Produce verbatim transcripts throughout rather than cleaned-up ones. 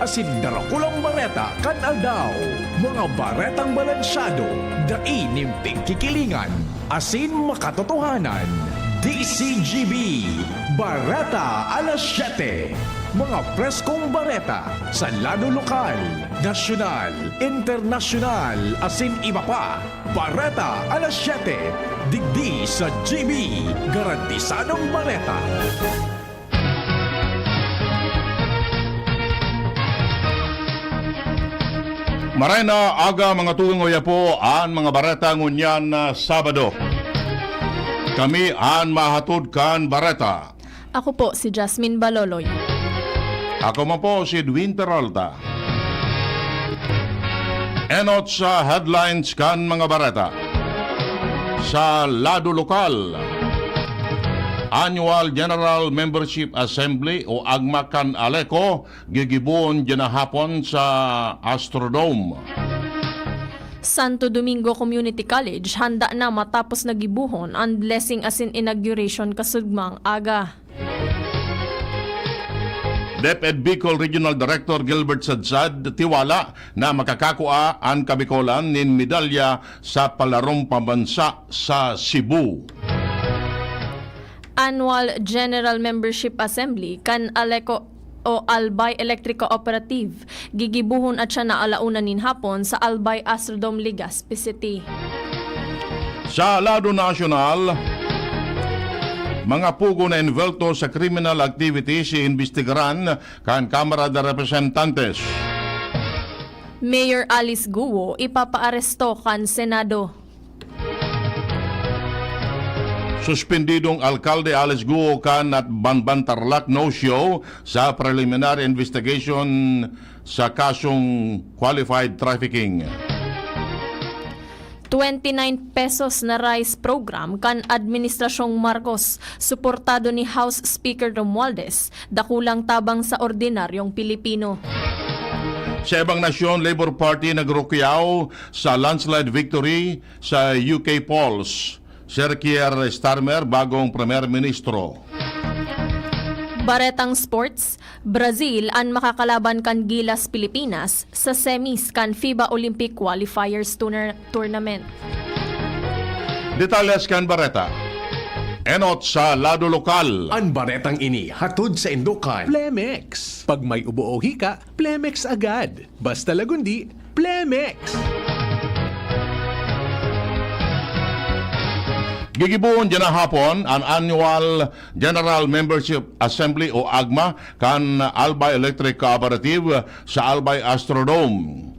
asin darakulang bareta kan aldaw. Mga baretang balansyado, dai nin pigkikilingan, asin makatotohanan. D C G B, Bareta Alas Siyete. Mga preskong bareta sa lado lokal, nasyonal, internasyonal, asin iba pa. Bareta Alas Siyete, digdi sa G B, garantisadong bareta. Maray na aga, mga tugang, oya po an mga bareta ngunyan na Sabado. Kami an mahatod kan bareta. Ako po si Jasmine Baloloy. Ako man po si Edwin Peralta. Enot sa headlines kan mga bareta. Sa lado lokal, Annual General Membership Assembly o AGMA kan ALECO gigibohon dyan na hapon sa Astrodome. Santo Domingo Community College handa na matapos na gibohon an blessing asin inauguration kasugmang aga. DepEd Bicol Regional Director Gilbert Sadsad tiwala na makakakua an Kabikolan nin medalya sa palarong pambansa sa Cebu. Annual General Membership Assembly kan ALECO o Albay Electric Cooperative gigibohon at siya na ala una nin hapon sa Albay Astrodome, Legazpi City. Sa lado nasyonal, mga pugo na envuelto sa criminal activities iimbestigaran kan Kamara de Representantes. Mayor Alice Guo ipapaaresto kan Senado. Suspendidong Alkalde Alice Guo kan at Banban Tarlac no-show sa preliminary investigation sa kasong qualified trafficking. Twenty-nine pesos na rice program kan Administrasyong Marcos, suportado ni House Speaker Romualdez, dakulang tabang sa ordinaryong Pilipino. Sa ibang nasyon, Labor Party nagrukyaw sa landslide victory sa U K polls. Sir Keir Starmer, bagong Premier Ministro. Baretang sports, Brazil an makakalaban kan Gilas Pilipinas sa semis kan FIBA Olympic Qualifiers Tourna-, Tournament. Detalles kan bareta. Enot sa lado lokal. An baretang ini hatod saindo kan Plemex. Pag may ubo o hika, Plemex agad. Basta lagundi, Plemex! Gigibohon dyan na hapon an Annual General Membership Assembly o AGMA kan Albay Electric Cooperative sa Albay Astrodome.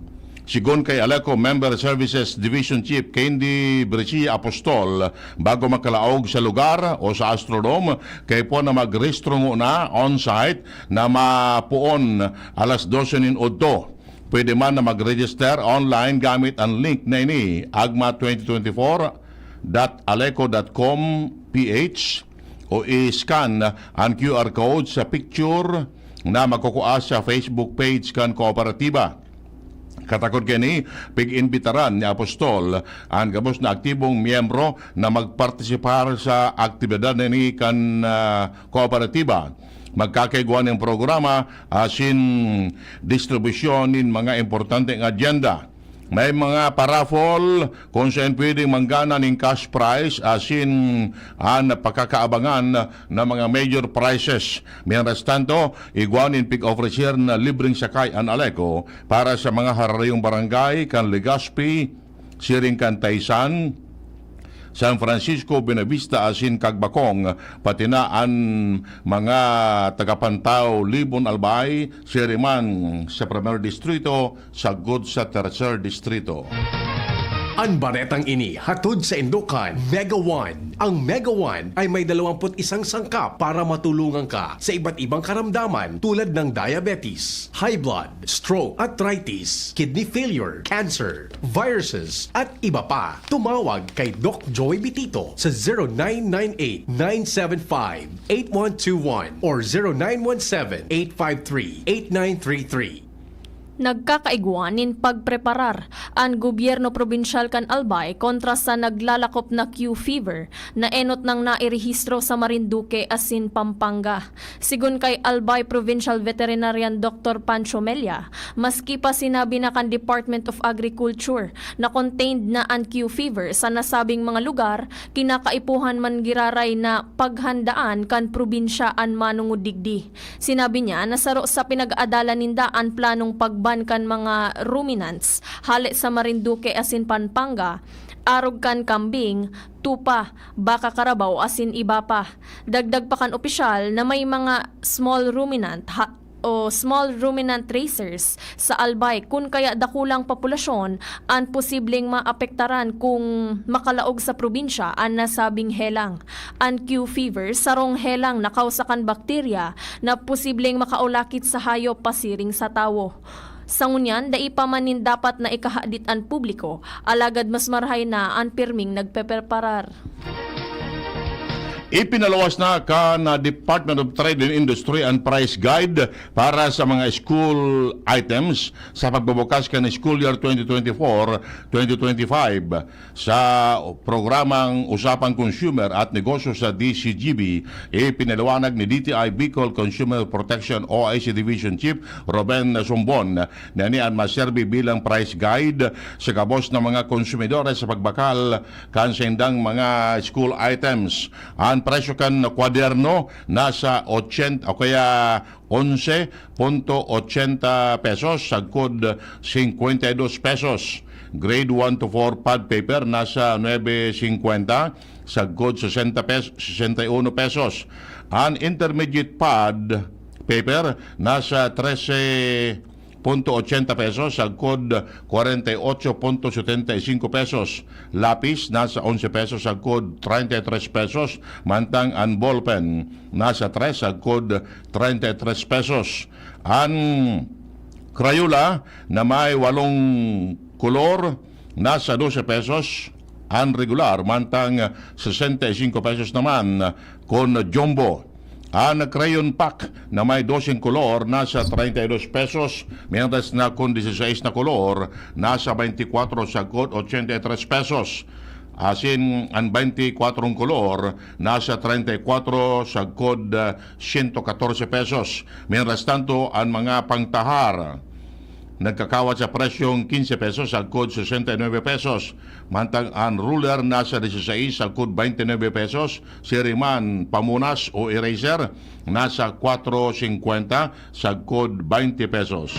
Sigon kay ALECO Member Services Division Chief Candy Brescia Apostol, bago makalaog sa lugar o sa Astrodome, kaipuhan na magrehistro ngona on-site na mapoon alas dose nin udto. Pwede man na mag-register online gamit an link na ini, agma twenty twenty-four dot aleco dot com P H, o i-scan an Q R code sa picture na makukua sa Facebook page kan kooperatiba. Katakod kaini, pig-imbitaran ni Apostol an gabos na aktibong miyembro na magpartisipar sa aktibidad na ini kan, ah, kooperatiba. Magkakaigwa nin programa asin distribusyon nin mga importante nga adyenda. May mga paraffle kung saen pwedeng manggana nin cash prize asin an pakakaabangan na mga major prizes. Mientras tanto, igwa nin pig-ofrecer na libreng sakay an ALECO para sa mga hararayong barangay kan Legazpi, siring kan Taysan, San Francisco, Buenavista asin Cagbacong, pati na an mga taga Pantaw, Libon, Albay, siring man sa Primer Distrito, sagkod sa Tercer Distrito. An baretang ini hatod saindo kan Mega One. Ang Mega One ay may dalawampu't isang sangkap para matulungan ka sa iba't ibang karamdaman tulad ng diabetes, high blood, stroke, arthritis, kidney failure, cancer, viruses, at iba pa. Tumawag kay Doc Joy Bitito sa zero nine nine eight, nine seven five, eight one two one or zero nine one seven, eight five three, eight nine three three. Nagkakaigwa nin pagpreparar an gobyerno probinsyal kan Albay kontra sa naglalakop na Q fever na enot nang nairehistro sa Marinduque asin Pampanga. Sigon kay Albay Provincial Veterinarian Doctor Pancho Mella, maski pa sinabi na kan Department of Agriculture na contained na an Q fever sa nasabing mga lugar, kinakaipuhan man giraray na paghandaan kan probinsya an manungodigdi. Sinabi niya na saro sa pinag-aadalan ninda an planong pagban kan mga ruminants hale sa Marinduque asin Pampanga, arog kan kambing, tupa, baka karabaw asin iba pa. Dagdag pa kan opisyal na may mga small ruminant ha- o small ruminant raisers sa Albay, kun kaya dakulang populasyon an posibleng maapektaran kung makalaog sa probinsya an nasabing helang. An Q fever, sarong helang na kawsa kan bakterya na posibleng makaulakit sa hayop pasiring sa tawo. Sa ngunyan, dai pa man nin dapat na ikahadit an publiko, alagad mas marahay na an pirming nagpepreparar. Ipinaluwas na kan Department of Trade and Industry an price guide para sa mga school items sa pagbubukas kan school year twenty twenty-four twenty twenty-five. Sa programang Usapang Consumer at Negosyo sa D C G B, ipinaliwanag ni D T I Bicol Consumer Protection O I C Division Chief Ruben Sumbon na ini an maserbi bilang price guide sa gabos na mga konsumidores sa pagbakal kan saindang mga school items. An presyo kan kwaderno nasa ochenta o kaya onse punto ochenta pesos sagkod singkwenta y dos pesos. Grade one to four pad paper nasa nuebe singkwenta sagkod sesenta pes-, sesenta y uno pesos. An intermediate pad paper nasa trese punto ochenta pesos sagkod kwarenta y ocho punto setenta y cinco pesos. Lapis nasa onse pesos sagkod treinta y tres pesos, mantang an ballpen nasa tres sagkod treinta y tres pesos. An Crayola na may walong kolor nasa dose pesos, an regular, mantang sesenta y cinco pesos naman kun jumbo. An crayon pack na may doseng kolor nasa treinta y dos pesos, mientras na kun dieciséis na kolor nasa veinticuatro sagkod ochenta y tres pesos. Asin an veinticuatro kolor nasa treinta y cuatro sagkod ciento catorce pesos. Mientras tanto, an mga pangtahar nagkakawat sa presyong quince pesos sagkod sesenta y nueve pesos, mantang an ruler nasa dieciséis sagkod veintinuebe pesos, siriman, pamunas o eraser, nasa cuatro cincuenta sagkod veinte pesos.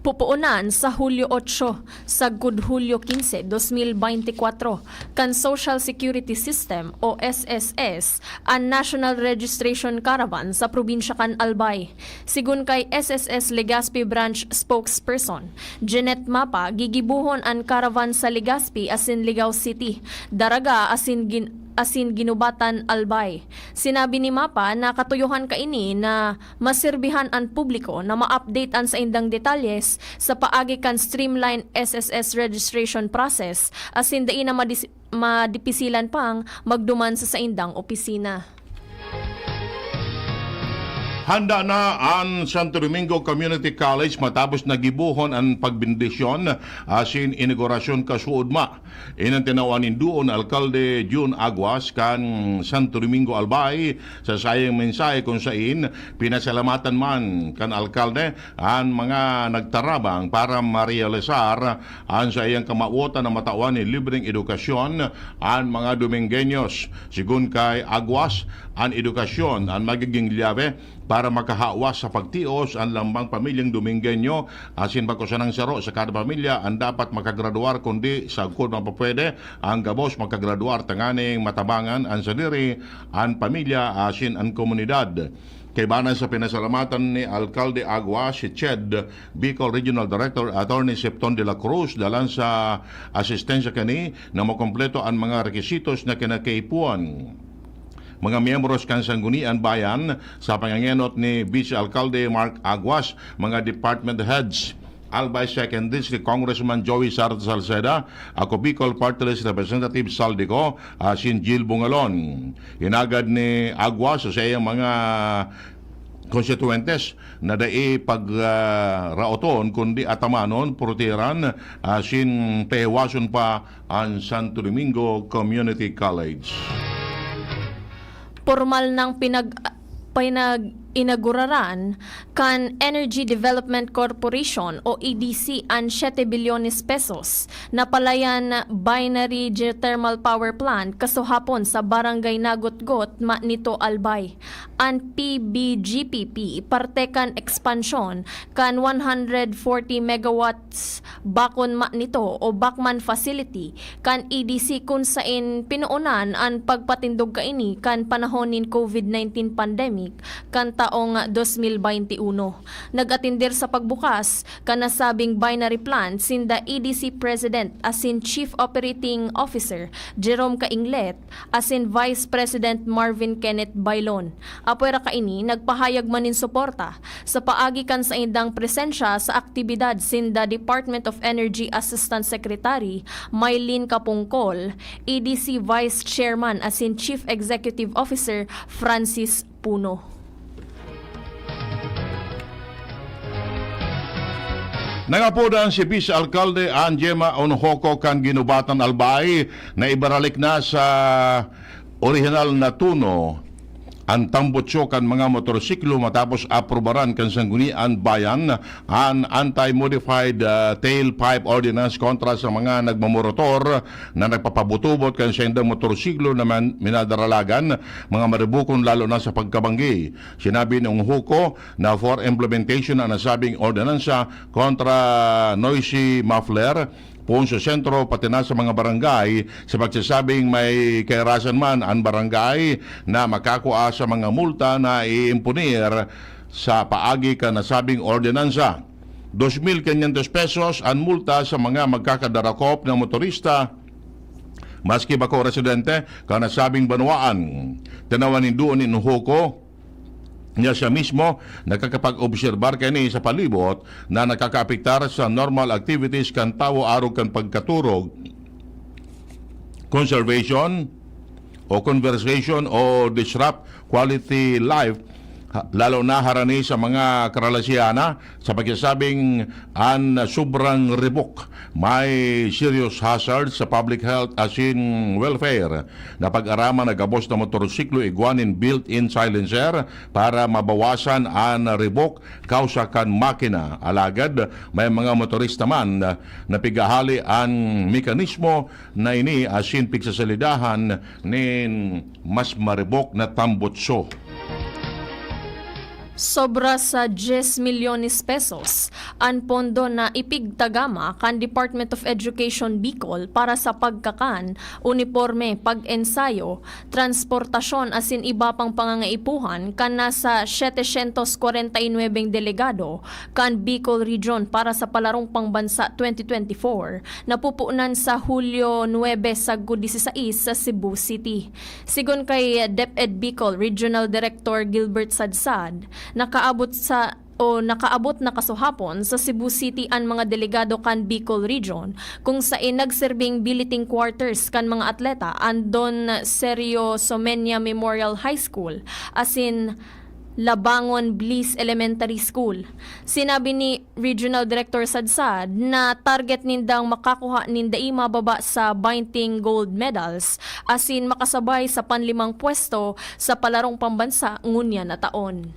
Pupoonan sa Hulyo otso sagkod Hulyo quince, dos mil veinticuatro, kan Social Security System o S S S an National Registration Caravan sa probinsya kan Albay. Sigon kay S S S Legazpi Branch Spokesperson Jeanette Mapa, gigibohon an caravan sa Legazpi asin Ligao City, Daraga asin gin- asin Ginubatan, Albay. Sinabi ni Mapa na katuyohan kaini na maserbihan an publiko na ma-update an saindang detalyes sa paagi kan streamline S S S registration process asin dai na madis- madipisilan pang magduman sa saindang opisina. Handa na an Santo Domingo Community College matapos na gibohon an pagbendisyon asin inaugurasyon kasuodma. Iyan an tinawan nin duon Alkalde Jun Aguas kan Santo Domingo, Albay, sa saiyang mensahe kun sain pinasalamatan man kan alkalde an mga nagtarabang para marealisar an saiyang kamawotan na matawan nin libreng edukasyon an mga Domingueños. Sigon kay Aguas, an edukasyon an magiging lyabe para makahawas sa pagtios an lambang pamilyang Domingueño, asin bako sanang saro sa kada pamilya an dapat makagraduar, kundi sagkod mapapwede, an gabos makagraduar tanganing matabangan an sadiri, an pamilya, asin an komunidad. Kaibanan sa pinasalamatan ni Alkalde Agua, si CHED Bicol Regional Director Attorney Septon de la Cruz, dalan sa asistensya kani na makompleto an mga rekisitos na kinakaipuhan. Mga miyembros kan Sanggunian Bayan, sa pangangenot ni Vice Alkalde Mark Aguas, mga department heads, Albay Second District Congressman Joey Sar Salceda, Ako Bicol Party List Representative Saldico, asin Jill Bungalon. Hinagad ni Aguas sa saiyang mga konstituyentes na dai pagraoton kundi atamanon, purutiran, asin pahiwason pa an Santo Domingo Community College. Pormal nang pinag pinag-inaguraran kan Energy Development Corporation o E D C an siyete bilyones pesos na palayan binary geothermal power plant kasuhapon sa Barangay Nagotgot, Manito, Albay. An P B G P P parte kan ekspansyon kan one hundred forty megawatts bakon Manito o Bacman facility kan E D C kun sain pinoonan an pagpatindog kaini kan panahon nin COVID nineteen pandemic kan taong dos mil baynte uno. Nag-atender sa pagbukas kan nasabing binary plant sinda E D C President asin Chief Operating Officer Jerome Cainglet asin Vice President Marvin Kenneth Bailon. Apwera kaini, nagpahayag man nin suporta sa paagi kan saindang presensya sa aktibidad sinda Department of Energy Assistant Secretary Mylene Capungcol, E D C Vice Chairman asin Chief Executive Officer Francis Puno. Nangapodan si Vice Alcalde Ann Gemma Unjoco kan Guinobatan, Albay, na ibaralik na sa orihinal na tono an tambutso kan mga motorsiklo matapos aprobaran kan Sangguniang Bayan an Anti-Modified, ah, Tailpipe Ordinance kontra sa mga nagmamotor na nagpapabutubot kan saindang motorsiklo na man-, minadaralagan mga maribukon, lalo na sa pagkabanggi. Sinabi ni Unjoco na for implementation an nasabing ordinansa kontra noisy muffler poon sa sentro, pati na sa mga barangay, sa pagsasabing may kairasan man an barangay na makakua sa mga multa na iimponer sa paagi kan nasabing ordinansa. Dos mil quinientos pesos an multa sa mga magkakadarakop na motorista, maski bako residente kan nasabing banwaan. Tinawan nindo ni Unjoco na siya mismo nakakapag-obserbar kaini sa palibot na nakakaapektar sa normal activities kan tawo arog kan pagkaturog, conservation o conversation o disrupt quality life, ha-, lalo na harani sa mga karalasiana, sa pagsasabing an sobrang ribok may serious hazard sa public health asin welfare. Napag-araman na gabos na motorsiklo igwa nin built-in silencer para mabawasan an ribok kausa kan makina. Alagad may mga motorista man na pigahali an mekanismo na ini asin pigsasalidahan nin mas maribok na tambutso. Sobra sa diyes milyones pesos an pondo na ipigtagama kan Department of Education Bicol para sa pagkakan, uniporme, pag-ensayo, transportasyon asin iba pang pangangaipuhan kan nasa setecientos kwarenta y nuebeng delegado kan Bicol Region para sa Palarong Pangbansa twenty twenty-four na pupunan sa Hulyo nuebe sagkod disisais sa Cebu City. Sigon kay DepEd Bicol Regional Director Gilbert Sadsad, nakaabot sa o nakaabot na kasuhapon sa Cebu City an mga delegado kan Bicol Region, kung sain nagserbing billeting quarters kan mga atleta an Don Sergio Somenia Memorial High School asin Labangon Bliss Elementary School. Sinabi ni Regional Director Sadsad na target nindang makakuha nin dai mababa sa baynte gold medals asin makasabay sa panlimang pwesto sa Palarong Pambansa ngunyan na taon.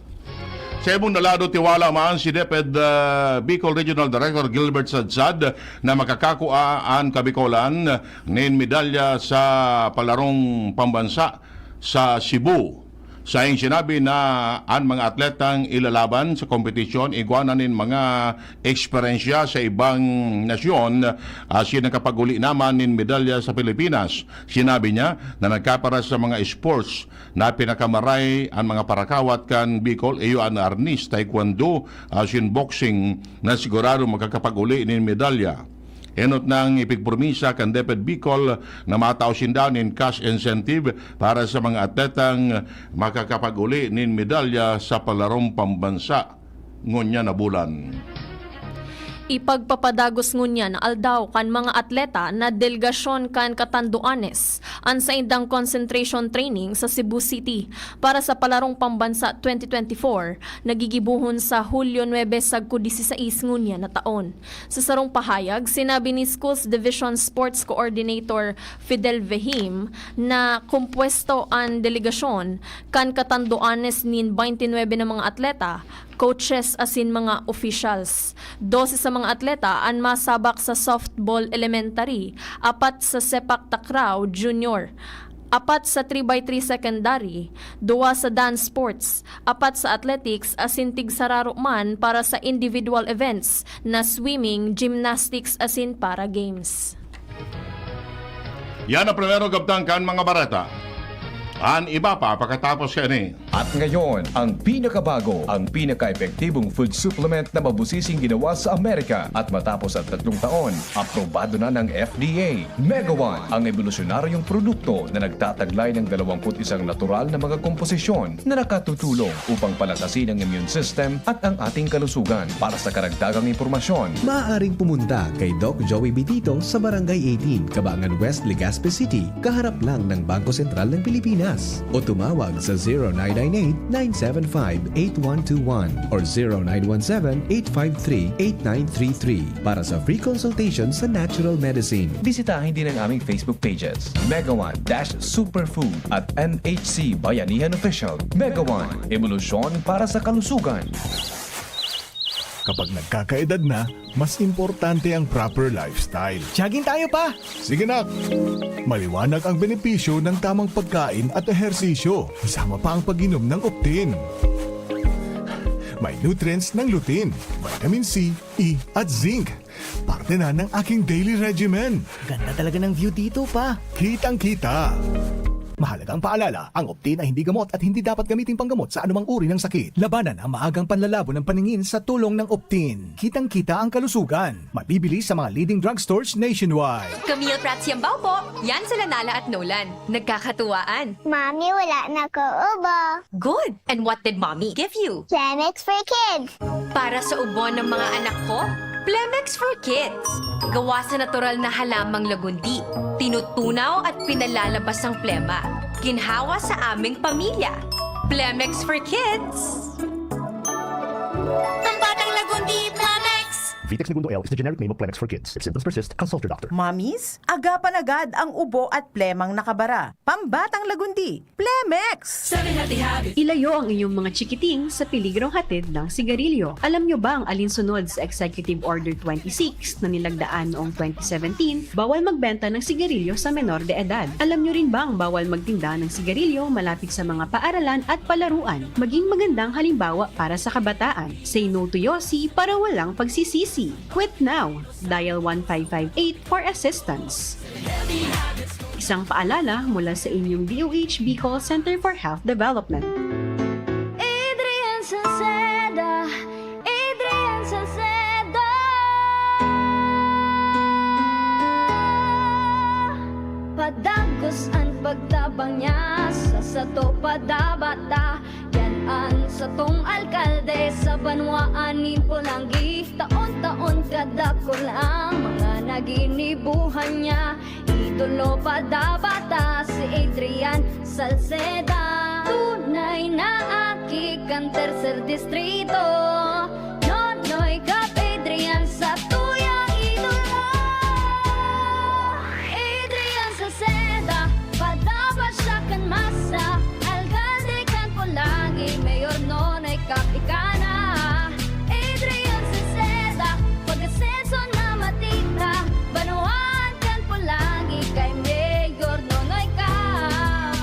Sa ibong na lado, tiwala man si DepEd, ah, Bicol Regional Director Gilbert Sadsad na makakakua an Kabicolan nin medalya sa Palarong Pambansa sa Cebu. Saing sinabi na an mga atletang ilalaban sa kompetisyon igwa na nin mga eksperyensya sa ibang nasyon, asin nakapag-uli naman nin medalya sa Pilipinas. Sinabi niya na nagkaparas sa mga sports na pinakamaray an mga parakawat kan Bicol, iyo an arnis, taekwondo, asin boxing na sigurado makakapag-uli nin medalya. Enot nang ipigpromisa kan DepEd Bicol na matao sinda nin cash incentive para sa mga atletang makakapag-uli nin medalya sa palarong pambansa ngunyan na bulan. Ipagpapadagos ngunyan na aldaw kan mga atleta na delegasyon kan Catanduanes an saindang concentration training sa Cebu City para sa palarong pambansa twenty twenty-four na gigibohon sa Hulyo nuebe sagkod disisais ngunyan na taon. Sa sarong pahayag, sinabi ni Schools Division Sports Coordinator Fidel Vehim na kompuesto an delegasyon kan Catanduanes nin twenty-nine na mga atleta, coaches asin mga officials. Dose sa mga atleta an masabak sa softball elementary, apat sa sepak takraw junior, apat sa three by three secondary, duwa sa dance sports, apat sa athletics asin tigsararo man para sa individual events na swimming, gymnastics asin para games. Yan ang primero kabtang kan mga bareta. An iba pa pakatapos kani. At ngayon, ang pinakabago, ang pinaka-epektibong food supplement na mabusising ginawa sa Amerika at matapos ang tatlong taon, aprobado na ng F D A. Mega One, ang ebolusyonaryong produkto na nagtataglay ng dalawampu't isang natural na mga komposisyon na nakatutulong upang palakasin ang immune system at ang ating kalusugan. Para sa karagdagang impormasyon, maaaring pumunta kay Doc Joey Bitito sa Barangay eighteen, Cabangan West, Legazpi City, kaharap lang ng Bangko Sentral ng Pilipinas. O tumawag sa zero nine nine eight, nine seven five, eight one two one or zero nine one seven, eight five three, eight nine three three para sa free consultation sa natural medicine. Bisitahin din ang aming Facebook pages, Mega One dash Superfood at N H C Bayanihan Official. Mega One, ebolusyon para sa kalusugan. Kapag nagkakaedad na, mas importante ang proper lifestyle. Jogging tayo, pa! Sige, nak! Maliwanag ang benepisyo ng tamang pagkain at ehersisyo, kasama pa ang pag-inom ng Optin. May nutrients ng lutein, vitamin C, E, at zinc. Parte na ng aking daily regimen. Ganda talaga ng view dito, pa. Kitang-kita. Mahalagang paalala, ang Optin ay hindi gamot at hindi dapat gamitin panggamot sa anumang uri ng sakit. Labanan ang maagang panlalabo ng paningin sa tulong ng Optin. Kitang-kita ang kalusugan. Mabibili sa mga leading drugstores nationwide. Camille Prats Yambao po. Yan sila Nala at Nolan. Nagkakatuwaan. Mami, wala na ko ubo. Good! And what did Mommy give you? Plemex for Kids. Para sa ubo ng mga anak ko, Plemex for Kids. Gawa sa natural na halamang lagundi. Tinutunaw at pinalalabas ang plema. Ginhawa sa aming pamilya. Plemex for Kids. Ang batang lagundi, Plemex! Vitex Negundo L is the generic name of Plemex for Kids. If symptoms persist, consult your doctor. Mommies, agapan agad ang ubo at plemang nakabara. Pambatang lagundi, Plemex! Ilayo ang inyong mga chikiting sa peligrong hatid ng sigarilyo. Alam nyo bang alinsunod sa Executive Order twenty-six na nilagdaan noong twenty seventeen, bawal magbenta ng sigarilyo sa menor de edad? Alam nyo rin bang bawal magtinda ng sigarilyo malapit sa mga paaralan at palaruan? Maging magandang halimbawa para sa kabataan. Say no to yosi para walang pagsisisi. Quit now! Dial one five five eight for assistance. Isang paalala mula sa inyong D O H Bicol Center for Health Development. Adrian Salceda, Adrian Salceda. Padagos an pagtabang niya sa sato padabata. Yan an satong alkalde sa banwaan nin Polangui. Taon-taon kadakul ang mga naginibuhan niya. Idolo padabata si Adrian Salceda. Tunay na aki kan tercer distrito. Nonoy Cap Adrian sa tuyang idolo. Adrian Salceda, padapat siya kan masa. Alkalde kan Polangui, Mayor Nonoy Cap ika na. Adrian Salceda, pag-asenso na matira. Banwaan kan Polangui kay Mayor Nonoy Cap.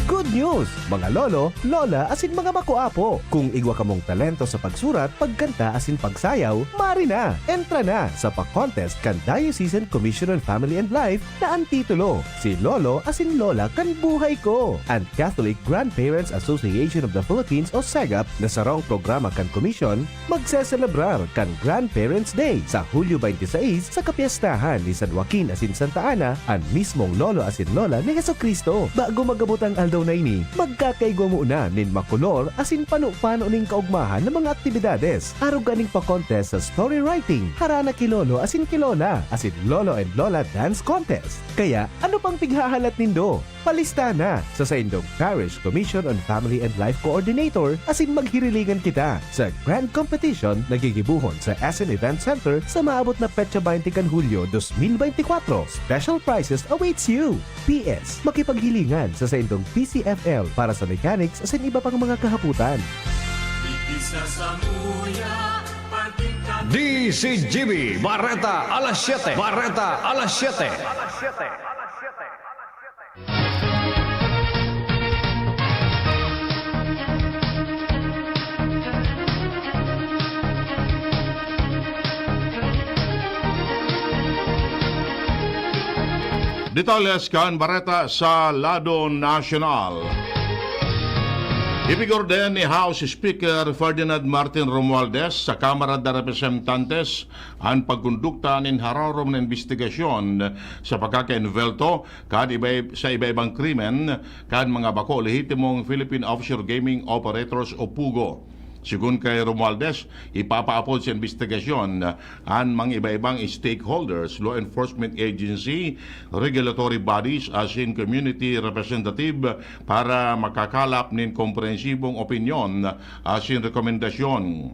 Good news! Mga lolo, lola, asin mga makuapo. Kung igwa kamong talento sa pagsurat, pagkanta, asin pagsayaw, mari na! Entra na sa pa-contest kan Diocesan Commission on Family and Life na an titulo, Si Lolo asin Lola kan Buhay Ko! An Catholic Grandparents Association of the Philippines o CEGAP na sarong programa kan komisyon magseselebrar kan Grandparents' Day sa Hulyo twenty-six sa kapyestahan ni San Joaquin asin Santa Ana, an mismong lolo asin lola ni Jesu-Cristo. Bago mag-abot ang aldaw na ini, mag Kakaigwa mo na nin makolor asin pano-pano nin kaugmahan na mga aktibidades, arog kaning pa-contest sa story writing, harana ki Lolo asin ki Lola, asin Lolo and Lola Dance Contest. Kaya, ano pang pighahalat nindo? Palista na sa saindong Parish Commission on Family and Life Coordinator asin maghirilingan kita sa grand competition na gigibohon sa S M Event Center sa maabot na petsa twenty kan Hulyo dos mil bentikuwatro. Special prizes awaits you! P S, makipaghilingan sa saindong P C F L para sa mechanics asin iba pang mga kahapotan. D C G B, Bareta alas siyete. Bareta alas siyete. Detalles kan bareta sa lado nasyonal. Ipigorden ni House Speaker Ferdinand Martin Romualdez sa Kamara de Representantes an pagkondukta nin hararom na imbestigasyon sa pagkakaenvuelto kan iba, sa iba-ibang krimen kan mga bako lehitimong Philippine Offshore Gaming Operators o PUGO. Sigon kay Romualdez, ipapaapod sa imbestigasyon an mga iba-ibang stakeholders, law enforcement agency, regulatory bodies, asin community representative para makakalap nin komprehensibong opinyon asin rekomendasyon.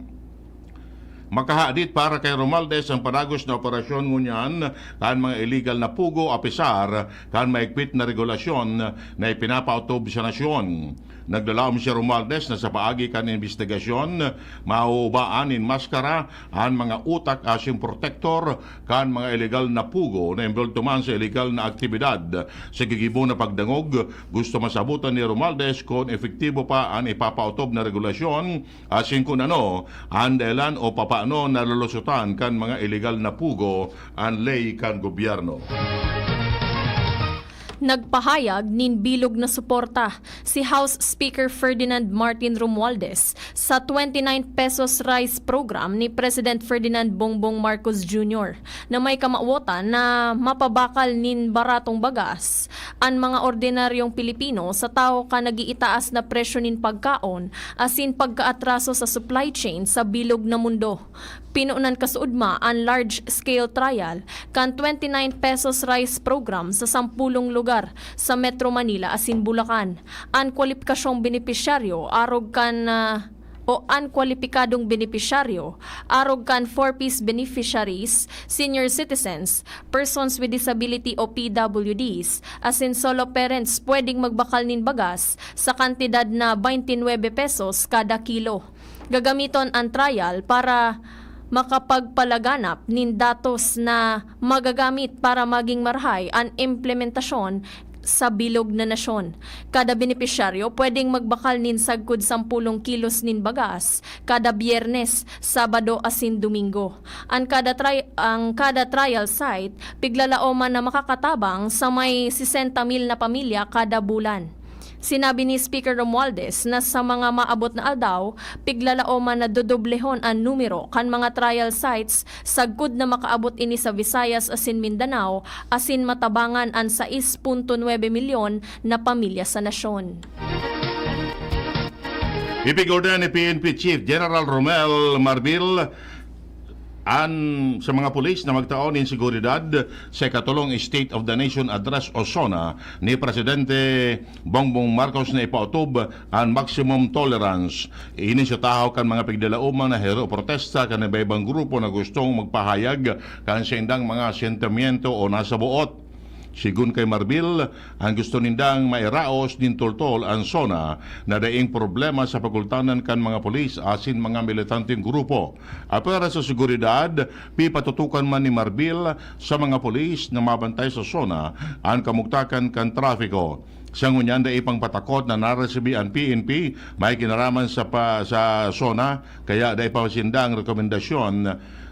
Makahadit para kay Romualdez an padagos na operasyon ngunyan kan mga iligal na pugo, apisar kan maigpit na regulasyon na ipinapaotob sa nasyon. Naglalaom si Romualdez na sa paagi kan imbestigasyon, mahuhubaan nin maskara an mga utak asin protektor kan mga iligal na pugo na embolto man sa iligal na aktibidad. Sa gigibo na pagdangog, gusto masabotan ni Romualdez kun epektibo pa an ipapaotob na regulasyon asin kun ano an dahilan o papaano nalulusutan kan mga iligal na pugo an ley kan gobyerno. Nagpahayag nin bilog na suporta si House Speaker Ferdinand Martin Romualdez sa twenty-nine pesos rice program ni President Ferdinand Bongbong Marcos Junior na may kamawotan na mapabakal nin baratong bagas an mga ordinaryong Pilipino sa tahaw kan nag-iitaas na presyo nin pagkaon asin pagkaatraso sa supply chain sa bilog na mundo. Pinunan kasuodma an large-scale trial kan twenty-nine pesos rice program sa sampulong lugar sa Metro Manila asin Bulacan. An kwalipikasyong benepisyaryo arog kan, ah, o an kwalipikadong benepisyaryo arog kan four Ps beneficiaries, senior citizens, persons with disability o P W Ds, asin solo parents pwedeng magbakal nin bagas sa kantidad na twenty-nine pesos kada kilo. Gagamiton an trial para makapagpalaganap nin datos na magagamit para maging marahay an implementasyon sa bilog na nasyon. Kada benepisyaryo pwedeng magbakal nin sagkod sampulong kilos nin bagas kada Biyernes, Sabado asin Domingo. An kada tri-, ang kada trial site piglalaoman na makakatabang sa may sesenta mil na pamilya kada bulan. Sinabi ni Speaker Romualdez na sa mga maabot na aldaw, piglalaoman na dodoblehon an numero kan mga trial sites sagkod na makaabot ini sa Visayas asin Mindanao asin matabangan an sais punto nuebe milyon na pamilya sa nasyon. Ipigorden ni P N P Chief General Romel Marbil an sa mga pulis na magtao nin seguridad sa ikatolong State of the Nation Address o SONA ni Presidente Bongbong Marcos na ipaotob an maximum tolerance. Ini sa tahaw kan mga pigdalaoman na hero protesta kan iba-ibang grupo na gustong magpahayag kan saindang mga sentimiento o nasa boot. Sigon kay Marbil, ang gusto nindang mairaos nin toltol an SONA na daing problema sa pagultanan kan mga pulis asin mga militanteng grupo. Apwera sa seguridad, pipatutukan man ni Marbil sa mga pulis na mabantay sa SONA an kamugtakan kan trapiko. Sa ngunyan, dai pang patakot na naresibi an P N P may kinaraman sa pa, sa SONA, kaya dai pa sindang rekomendasyon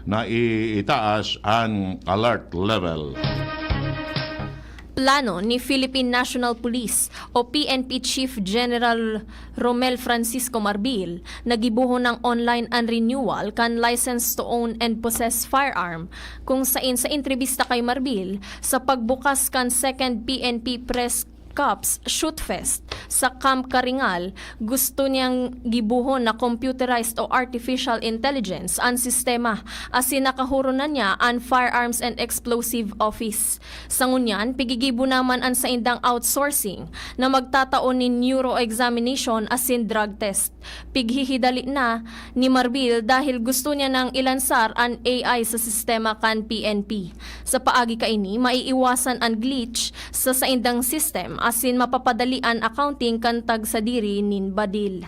na i-, itaas an alert level. Plano ni Philippine National Police o P N P Chief General Romel Francisco Marbil na gibohon nin online an renewal kan license to own and possess firearm, kung sain sa entrebista kay Marbil sa pagbukas kan second P N P press Cops Shoot Fest sa Camp Karingal, gusto niyang gibohon na computerized o artificial intelligence an sistema, asin nakahuron na niya an Firearms and Explosive Office. Sa ngunyan, pigigibo naman an saindang outsourcing na magtatao nin neuroexamination asin drug test. Pighihidali na ni Marbil dahil gusto niya nang ilansar an A I sa sistema kan P N P. Sa paagi kaini, maiiwasan an glitch sa saindang system asin mapapadali an accounting kan tagsadiri nin badil.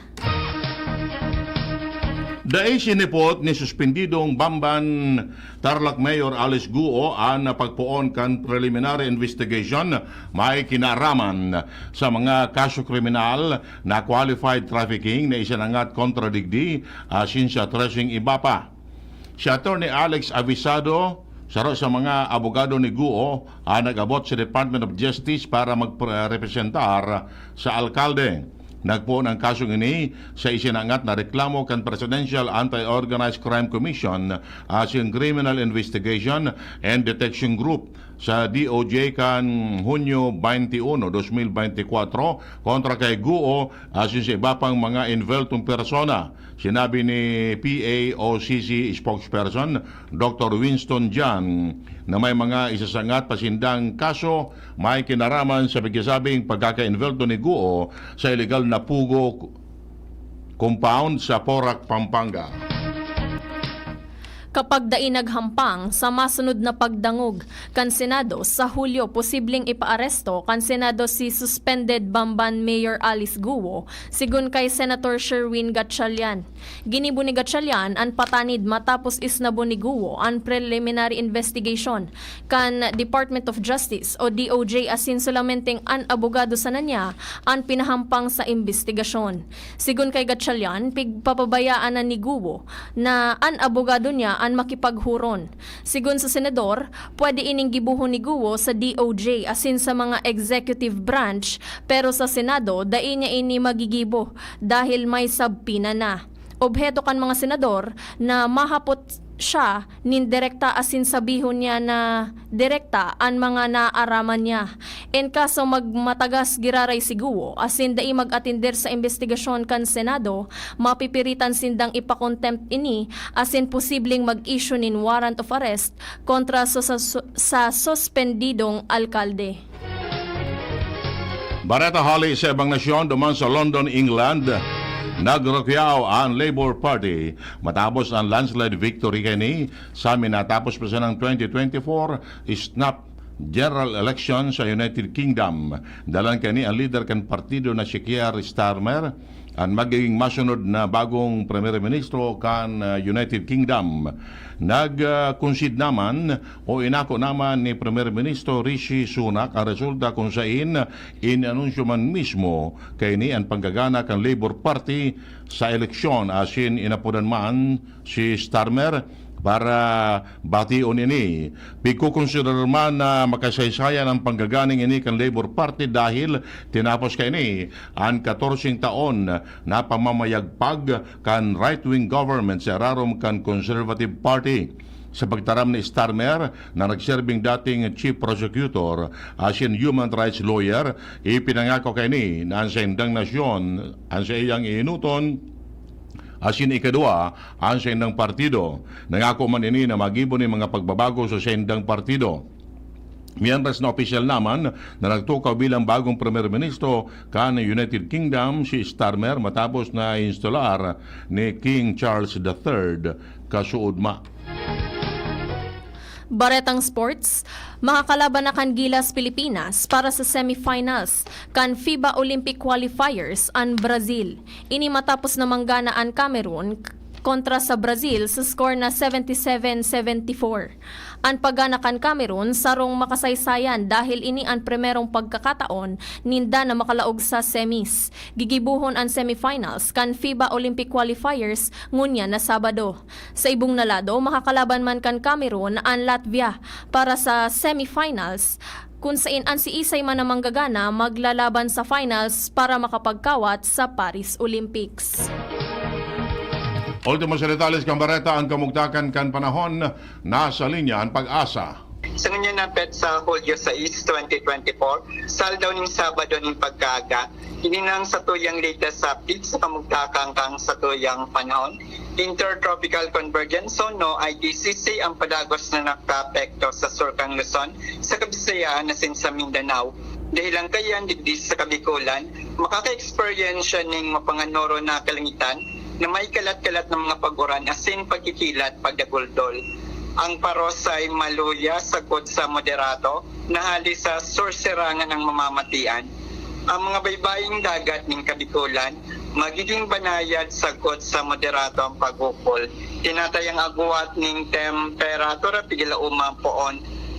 Dai sinipot ni suspendidong Bamban Tarlac Mayor Alice Guo an pagpoon kan preliminary investigation may kinaaraman sa mga kaso kriminal na qualified trafficking na isinangat kontra digdi asin sa tracing iba pa. Si Attorney Alex Avisado, saro sa mga abogado ni Guo, ang nag-abot sa Department of Justice para magrepresentar sa alkalde. Nagpoon ang kasong ini sa isinangat na reklamo kan Presidential Anti-Organized Crime Commission asin Criminal Investigation and Detection Group sa D O J kan Hunyo twenty-one, twenty twenty-four kontra kay Guo asin sa iba pang mga enveltong persona. Sinabi ni P A O C C spokesperson Doctor Winston John na may mga isasangat pa sindang kaso may kinaraman sa pigsasabing pagkaka-envelto ni Guo sa iligal na Pugo compound sa Porac, Pampanga. Kapag dai naghampang, sa masunod na pagdangog kan Senado sa Hulyo, posibleng ipaaresto kan Senado si suspended Bamban Mayor Alice Guo, sigon kay Senator Sherwin Gatchalian. Ginibo ni Gatchalian an patanid matapos isnabo ni Guo an preliminary investigation kan Department of Justice o D O J asin solamenteng an abogado sana niya an pinahampang sa imbestigasyon. Sigon kay Gatchalian, pigpapabayaan na ni Guo na an abogado niya an makipaghuron. Sigon sa senador, pwede ining gibohon ni Guo sa D O J asin sa mga executive branch, pero sa Senado, dai niya ini magigibo dahil may sabpina na. Obheto kan mga senador na mahapot siya nin direkta asin sabihon niya na direkta an mga naaraman niya. En kaso magmatagas giraray si Guo asin dai mag-atender sa imbestigasyon kan Senado, mapipiritan sindang ipa-contempt ini asin posibleng mag-issue nin warrant of arrest kontra sa, sa, sa suspendidong alkalde. Bareta hali sa ibang nasyon duman sa London, England, nagrukyaw ang Labour Party matapos ang landslide victory kaini sa minatapos pa sanang twenty twenty-four snap general election sa United Kingdom. Dalan kaini ang lider kan partido na si Keir Starmer, an magiging masunod na bagong Premyer Ministro kan, ah, United Kingdom. Nag, ah, concede naman o inako naman ni Premyer Ministro Rishi Sunak ang resulta kung sain inanunsyo man mismo kaini an panggagana kan Labour Party sa eleksyon, asin inapodan man si Starmer para bation ini. Pigkokonsiderar man na makasaysayan ang panggaganing ini kan Labour Party dahil tinapos kaini an katorseng taon na pamamayagpag kan right-wing government sa irarom kan Conservative Party. Sa pagtaram ni Starmer na nagserbing dating chief prosecutor asin human rights lawyer, ipinangako kaini na an saindang nasyon an saiyang ienoton asin ikadwa an saindang partido. Nangako man ini na magibo nin mga pagbabago sa saindang partido. Mientras na opisyal naman na nagtukaw bilang bagong Premyer Ministro kan United Kingdom si Starmer matapos na instolar ni King Charles the Third kasuodma. Baretang sports, makakalaban na kan Gilas Pilipinas para sa semifinals kan FIBA Olympic Qualifiers an Brazil. Ini matapos na manggana an Cameroon kontra sa Brazil sa score na seventy seven seventy four. An paggana kan Cameroon sarong makasaysayan dahil ini an primerong pagkakataon ninda na makalaog sa semis. Gigibohon an semifinals kan FIBA Olympic Qualifiers ngunyan na Sabado. Sa ibong na lado, makakalaban man kan Cameroon an Latvia para sa semifinals, kun sain an siisay man na manggagana maglalaban sa finals para makapagkawat sa Paris Olympics. Ultimo sa detalles kan bareta, ang kamugtakan kan panahon, nasa linya an PAGASA. Sa ngunyan na petsa, Hulyo sais, twenty twenty-four, sa aldaw nin Sabado nin pagkaaga, ini nang satuyang latest update sa kamugtakan kan satuyang panahon. Intertropical Convergence Zone o I T C C ang padagos na nakaapekto sa sur kan Luzon, sa Kabisayaan asin sa Mindanao. Dahelan kaiyan, digdi sa Kabikolan, makaka-eksperyensya nin mapanganoro na kalangitan na may kalat-kalat na mga pag-uran asin pagkikilat pagdaguldol. Ang paros ay maluya sagkod sa moderato na hali sa sur sirangan ang mamamatian. Ang mga baybaying dagat nin Kabikolan, magiging banayad sagkod sa moderato ang pag-ukol. Tinatayang agwat nin temperatura pigila uma poon,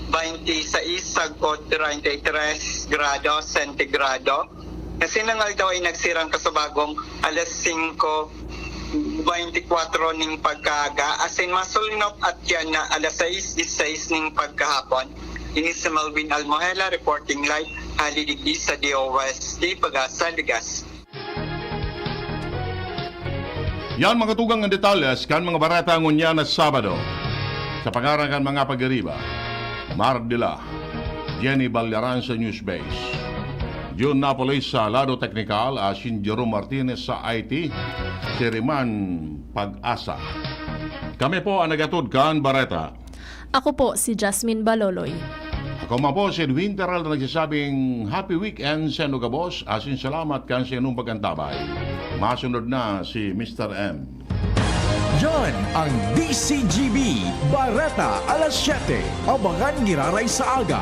twenty-six sagkod treinta y tres grado sentigrado. Asin ang aldaw ay nagsirang kasubagong alas singko twenty-kwatro nin pagkaaga, asin masulnop at yan na alas sais disisais nin pagkahapon. Ini si Melvin Almohela reporting live hali digdi sa D O S T Pag-asa, Ligas. Yan, mga tugang, ang detalles kan mga bareta ngunyan na Sabado. Sa pangaran kan mga pag-ariba, Mar Dila, Jenny Ballaran sa News Base, Jun Napoles sa lado teknikal, asin Jerome Martinez sa I T, si Riman Pag-asa. Kami po ang nagatod kan bareta. Ako po si Jasmine Baloloy. Ako man po si Edwin Peral na nagsasabing happy weekend sa inyo gabos, asin salamat kan sa inyong pag-antabay. Masunod na si Mister M. Yan ang D C G B, Bareta alas siyete. Abangan giraray sa aga